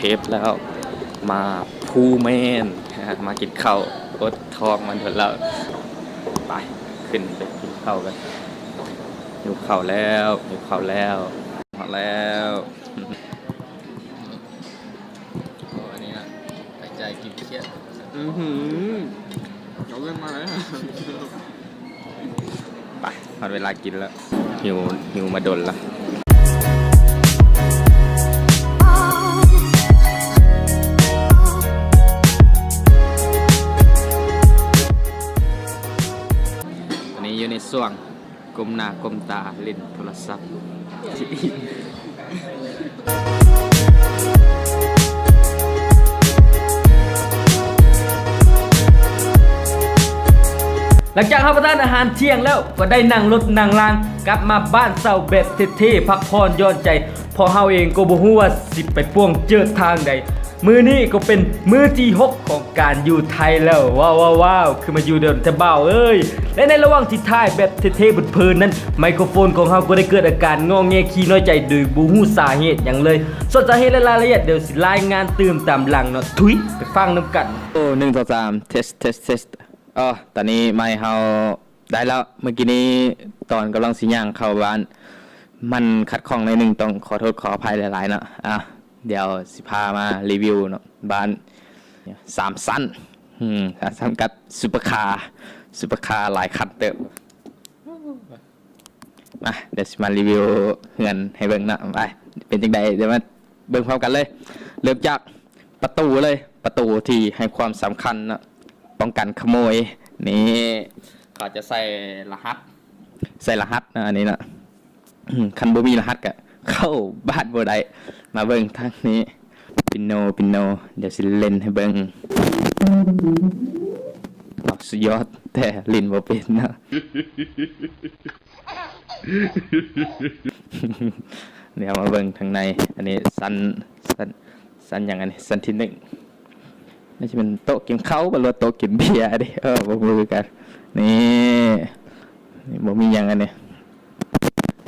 ເກັບແລ້ວ ມາພູແມນ ມາກິນເຂົ້າ ອົດທ້ອງມາດົນແລ້ວ. ໄປ ຂຶ້ນໄປກິນເຂົ້າກັນ ຫິວເຂົ້າແລ້ວ ຫິວເຂົ້າແລ້ວ ຮອດແລ້ວ. ໂອ້ ອັນນີ້ນະ ໄປຈ່າຍກິນຄຽດ. ອືຫື ເອົາເງິນມາເລີຍ. ໄປ ຮອດເວລາກິນແລ້ວ ຫິວ ຫິວມາດົນລະ. ຕອນນີ້ຢູ່ໃນຊ່ວງກົ້ມໜ້າກົ້ມຕາຫຼິ້ນໂທລະສັບ. ຫຼັງຈາກຮັບປະທານອາຫານທ່ຽງແລ້ວ ກໍໄດ້ນັ່ງລົດນັ່ງລາງກັບມາບ້ານເຊົ່າແບບເທ່ໆ ພັກຜ່ອນຢ່ອນໃຈ, ເພາະເຮົາເອງກໍບໍ່ຮູ້ວ່າຊິໄປປ່ວງເຈີດທາງໃດ. ມື້ນີ້ກໍເປັນມື້ທີຫົກຂອງການຢູ່ໄທແລ້ວ. ວ້າວໆໆ ຄືມາຢູ່ດົນແທ້ບ່າວເອີຍ. ແລະ ໃນລະຫວ່າງທີ່ຖ່າຍແບບເທ່ໆເພີນໆນັ້ນ ໄມໂຄຣໂຟນຂອງເຮົາກໍໄດ້ເກີດອາການງໍແງຂີ້ນ້ອຍໃຈໂດຍບໍ່ຮູ້ສາເຫດຫຍັງເລີຍ. ສ່ວນສາເຫດ ແລະ ລາຍລະອຽດ ດຽວຊິລາຍງານຕື່ມຕາມຫຼັງເນາະ. ທຸຍ ໄປຟັງນຳກັນ. ໂອ້ ໜຶ່ງ ສອງ ສາມ ເທສ ເທສ ເທສ. ອໍ ຕອນນີ້ໄມເຮົາໄດ້ແລ້ວ. ເມື່ອກີ້ນີ້ຕອນກຳລັງຊິຍ່າງເຂົ້າບ້ານ ມັນຂັດຂ້ອງໜ້ອຍໜຶ່ງ ຕ້ອງຂໍໂທດຂໍອະໄພຫຼາຍໆເນາະ. ອ່າ ດຽວຊິພາມາຣີວິວເນາະ ບ້ານສາມຊັ້ນ ອືມ ສາມຊັ້ນກັບຊຸບເປີຄາ ຊຸບເປີຄາຫຼາຍຄັນເຕີບ. ມາ ດຽວຊິມາຣີວິວເຮືອນໃຫ້ເບິ່ງເນາະ. ໄປ ເປັນຈັ່ງໃດ ດຽວມາເບິ່ງພ້ອມກັນເລີຍ. ເລີ່ມຈາກປະຕູເລີຍ ປະຕູທີ່ໃຫ້ຄວາມສຳຄັນເນາະ ປ້ອງກັນຂະໂມຍ. ນີ້ ເຂົາຈະໃສ່ລະຫັດ ໃສ່ລະຫັດເນາະ ອັນນີ້ເນາະ. ຄັນບໍ່ມີລະຫັດກະເຂົ້າບ້ານບໍ່ໄດ້. ມາເບິ່ງທາງນີ້ ປິໂນ ປິໂນ ດຽວຊິຫຼິ້ນໃຫ້ເບິ່ງ. ອາ ສຸດຍອດ ແຕ່ຫຼິ້ນບໍ່ເປັນເນາະ. ດຽວມາເບິ່ງທາງໃນ. ອັນນີ້ຊັ້ນ ຊັ້ນ ຊັ້ນຫຍັງອັນນີ້? ຊັ້ນທີໜຶ່ງ ໜ້າຈະເປັນໂຕະກິນເຂົ້າ ບໍ່ ຫຼືວ່າໂຕະກິນເບຍເດ້. ເອີ ບໍ່ຮູ້ຄືກັນ. ນີ້ ນີ້ບໍ່ມີຫຍັງອັນນີ້.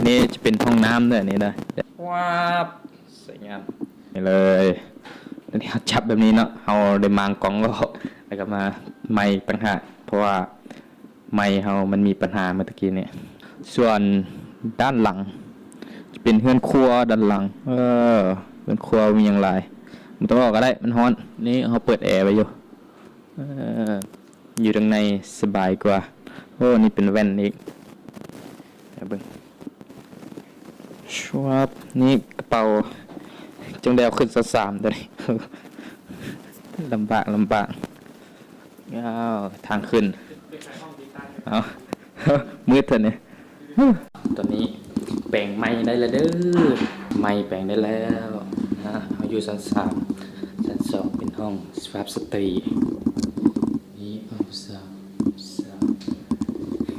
ນີ້ຈະເປັນຫ້ອງນ້ຳເດີ ນີ້ເດີ. ວ້າບ ສວຍງາມ ນີ້ເລີຍ. ອັນນີ້ເຮົາຈັບແບບນີ້ເນາະ ເຮົາໄດ້ມ້າງກ້ອງອອກ ແລ້ວກໍມາໄມຕ່າງຫາກ ເພາະວ່າໄມເຮົາມັນມີປັນຫາເມື່ອຕະກີ້ນີ້. ສ່ວນດ້ານຫຼັງຈະເປັນເຮືອນຄົວດ້ານຫຼັງ. ເອີ ເຮືອນຄົວບໍ່ມີຫຍັງຫຼາຍ ບໍ່ຕ້ອງອອກກໍໄດ້ ມັນຮ້ອນ. ນີ້ເຮົາເປີດແອໄວ້ຢູ່. ເອີ ຢູ່ທາງໃນສະບາຍກວ່າ. ໂອ້ ນີ້ເປັນແວ່ນອີກ ເບິ່ງ ຊວບ. ນີ້ກະເປົາ ຈັ່ງໄດ້ເອົາຂຶ້ນຊັ້ນສາມໂຕນີ້. ລຳບາກ ລຳບາກ. ອ້າວ ທາງຂຶ້ນ ເອົ້າ ມືດແທ້ນີ້. ຕອນນີ້ແປງໄມ້ໄດ້ແລ້ວເດີ ໄມ້ແປງໄດ້ແລ້ວນະ. ເຮົາຢູ່ຊັ້ນສາມ ຊັ້ນສອງເປັນຫ້ອງສຸພາບສະຕີ. ນີ້ຫ້ອງຜູ້ສາວ ຜູ້ສາວ.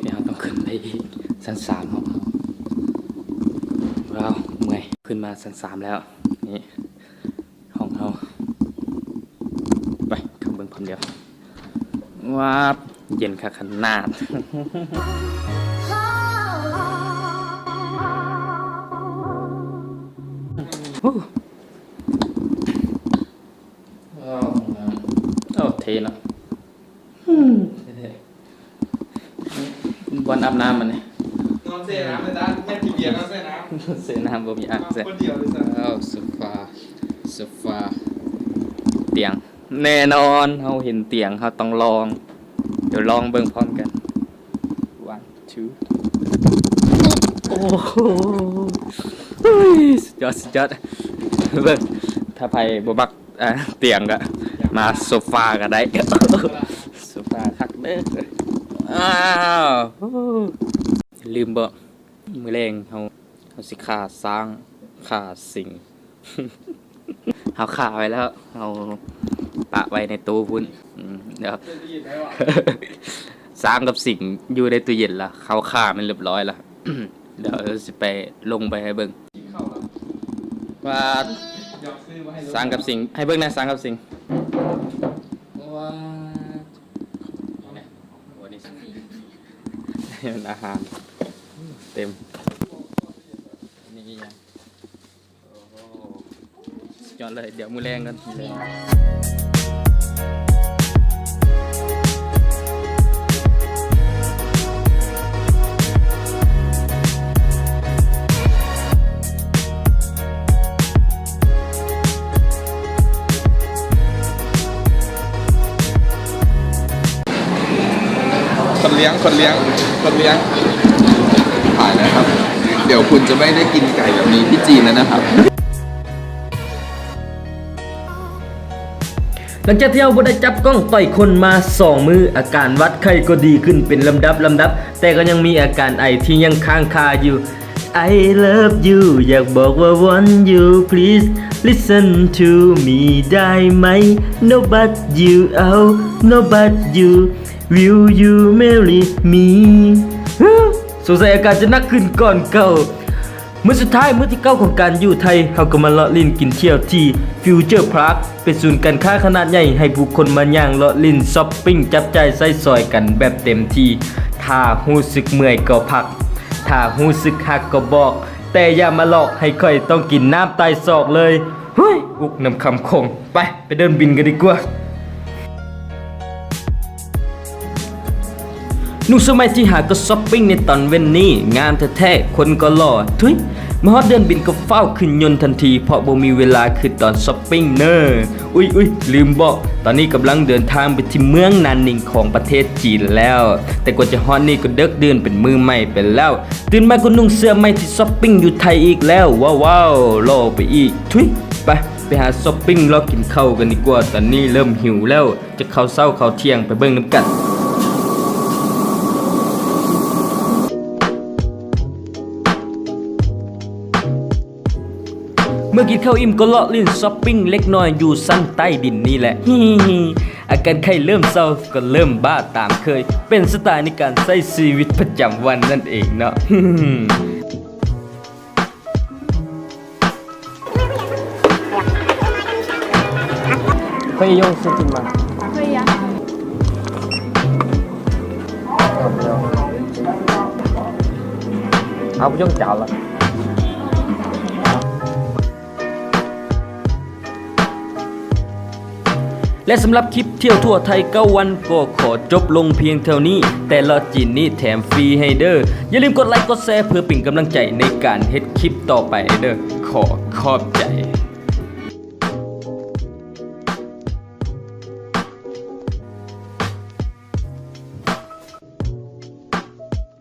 ດຽວເຮົາຕ້ອງຂຶ້ນໄປອີກຊັ້ນສາມຫ້ອງເຮົາ. ວ້າວ ເມື່ອຍ. ຂຶ້ນມາຊັ້ນສາມແລ້ວ. ນີ້ ຫ້ອງເຮົາ ໄປ ເຂົ້າເບິ່ງພ້ອມດຽວ. ວ້າບ ເຢັນຄັກຂະໜາດ. ໂອ້ ໂອ້ ເທ່ເນາະ. ບ່ອນອາບນ້ຳມັນນີ້ ນອນເສນ້ຳ ແມ່ນກິນເບຍນອນເສນ້ຳ ເສນ້ຳບໍ່ມີອ່າງແຊ. ນອນຄົນດຽວເລີຍຊັ້ນ. ອ້າວ ໂຊຟາ ໂຊຟາ ຕຽງ ແນ່ນອນ ເຮົາເຫັນຕຽງ ເຮົາຕ້ອງລອງ. ດຽວລອງເບິ່ງພ້ອມກັນ. One two. ໂອ້ໂຫ ສຸດຍອດ ສຸດຍອດ. ເບິ່ງ ຖ້າໃຜບໍ່ມັກ ອ່າ ຕຽງກະມາໂຊຟາກະໄດ້. ໂຊຟາຄັກເດີ. ອ້າວ ລືມເບາະ ມື້ແລງເຮົາ ເຮົາຊິຂ້າຊ້າງ ຂ້າສິງ. ເຮົາຂ້າໄວ້ແລ້ວ ເຮົາປະໄວ້ໃນຕູ້ພຸ້ນ. ອືມ ດຽວ ຊ້າງກັບສິງຢູ່ໃນຕູ້ເຢັນລະ ເຮົາຂ້າມັນຮຽບຮ້ອຍລະ. ດຽວຊິໄປ ລົງໄປໃຫ້ເບິ່ງວ່າຊ້າງກັບສິງ ໃຫ້ເບິ່ງແດ່ ຊ້າງກັບສິງ. ວ້າ ອາຫານເຕັມ ນີ້ອີ່ຫຍັງ? ໂອ້ໂຫ ສະ ຈອດເລີຍ ດຽວມື້ແລງກ່ອນ ມື້ແລງ. ຄົນລ້ຽງ ຄົນລ້ຽງ ຄົນລ້ຽງ ຂາຍແລ້ວຄັບ. ດຽວຄຸນຈະໄມ່ໄດ້ກິນໄກ່ແບບນີ້ທີ່ຈີນແລ້ວນະຄັບ. ຫຼັງຈາກທີ່ເຮົາບໍ່ໄດ້ຈັບກ້ອງຕ່ອຍຄົນມາສອງມື້ ອາການຫວັດໄຂ້ກໍດີຂຶ້ນເປັນລຳດັບໆ ແຕ່ກໍຍັງມີອາການໄອທີ່ຍັງຄ້າງຄາຢູ່. I love you ຢາກບອກວ່າ want you please listen to me ໄດ້ໄໝ No but you oh No but you Will you marry me ສົງໄສອາການຈະໜັກຂຶ້ນກ່ອນເກົ່າ. ມື້ສຸດທ້າຍ ມື້ທີເກົ້າຂອງການຢູ່ໄທ ເຮົາກໍມາເລາະຫຼິ້ນກິນທ່ຽວທີ່ Future Park ເປັນສູນການຄ້າຂະໜາດໃຫຍ່ ໃຫ້ຜູ້ຄົນມາຍ່າງເລາະຫຼິ້ນ ຊັອບປິງ ຈັບຈ່າຍໃຊ້ສອຍກັນແບບເຕັມທີ່. ຖ້າຮູ້ສຶກເມື່ອຍກໍພັກ ຖ້າຮູ້ສຶກຮັກກໍບອກ ແຕ່ຢ່າມາຫຼອກໃຫ້ຂ້ອຍຕ້ອງກິນນ້ຳໃຕ້ສອກເລີຍ. ຫຸຍ ອຸກນ້ຳຄຳຄົງ. ໄປ ໄປເດີນບິນກັນດີກວ່າ. ໜຸ່ງສະໄໝທີ່ຫາກໍຊັອບປິງໃນຕອນເວັນນີ້ ງາມແທ້ໆ ຄົນກໍຫຼໍ່. ທຸຍ ມາຮອດເດີນບິນກໍຟ້າວຂຶ້ນຍົນທັນທີ ເພາະບໍ່ມີເວລາຄືຕອນຊັອບປິງເນີ. ອຸຍໆ ລືມບອກ ຕອນນີ້ກຳລັງເດີນທາງໄປທີ່ເມືອງນານນິງຂອງປະເທດຈີນແລ້ວ ແຕ່ກວ່າຈະຮອດນີ້ກໍເດິກດື່ນເປັນມື້ໃໝ່ໄປແລ້ວ. ຕື່ນມາກໍນຸ່ງເສື້ອໃໝ່ທີ່ຊັອບປິງຢູ່ໄທອີກແລ້ວ. ວ້າວໆ ຫຼໍ່ໄປອີກ. ທຸຍ ໄປ ໄປຫາຊັອບປິງເລາະກິນເຂົ້າກັນດີກວ່າ ຕອນນີ້ເລີ່ມຫິວແລ້ວ. ຈະເຂົ້າເຊົ້າເຂົ້າທ່ຽງ ໄປເບິ່ງນຳກັນ. ເມື່ອກິນເຂົ້າອີ່ມກໍເລາະຫຼິ້ນຊັອບປິງເລັກນ້ອຍຢູ່ຊັ້ນໃຕ້ດິນນີ້ແຫຼະ. ອາການໄຂ້ເລີ່ມເຊົາ ກໍເລີ່ມບ້າຕາມເຄີຍ ເປັນສະໄຕໃນການໃຊ້ຊີວິດປະຈຳວັນນັ້ນເອງເນາະ. ເຄີຍຍົງຊື້ກິນມາ ເຄີຍຢາ ເອົາໄປຍົງຈານລະ. ແລະ ສຳລັບຄລິບທ່ຽວທົ່ວໄທເກົ້າວັນ ກໍຂໍຈົບລົງພຽງເທົ່ານີ້ ແຕ່ເລາະຈີນນີ້ແຖມຟຣີໃຫ້ເດີ້. ຢ່າລືມກົດໄລກ໌ ກົດແຊ ເພື່ອເປັນກຳລັງໃຈໃນການເຮັດຄລິບຕໍ່ໄປເດີ້. ຂໍຂອບໃຈ.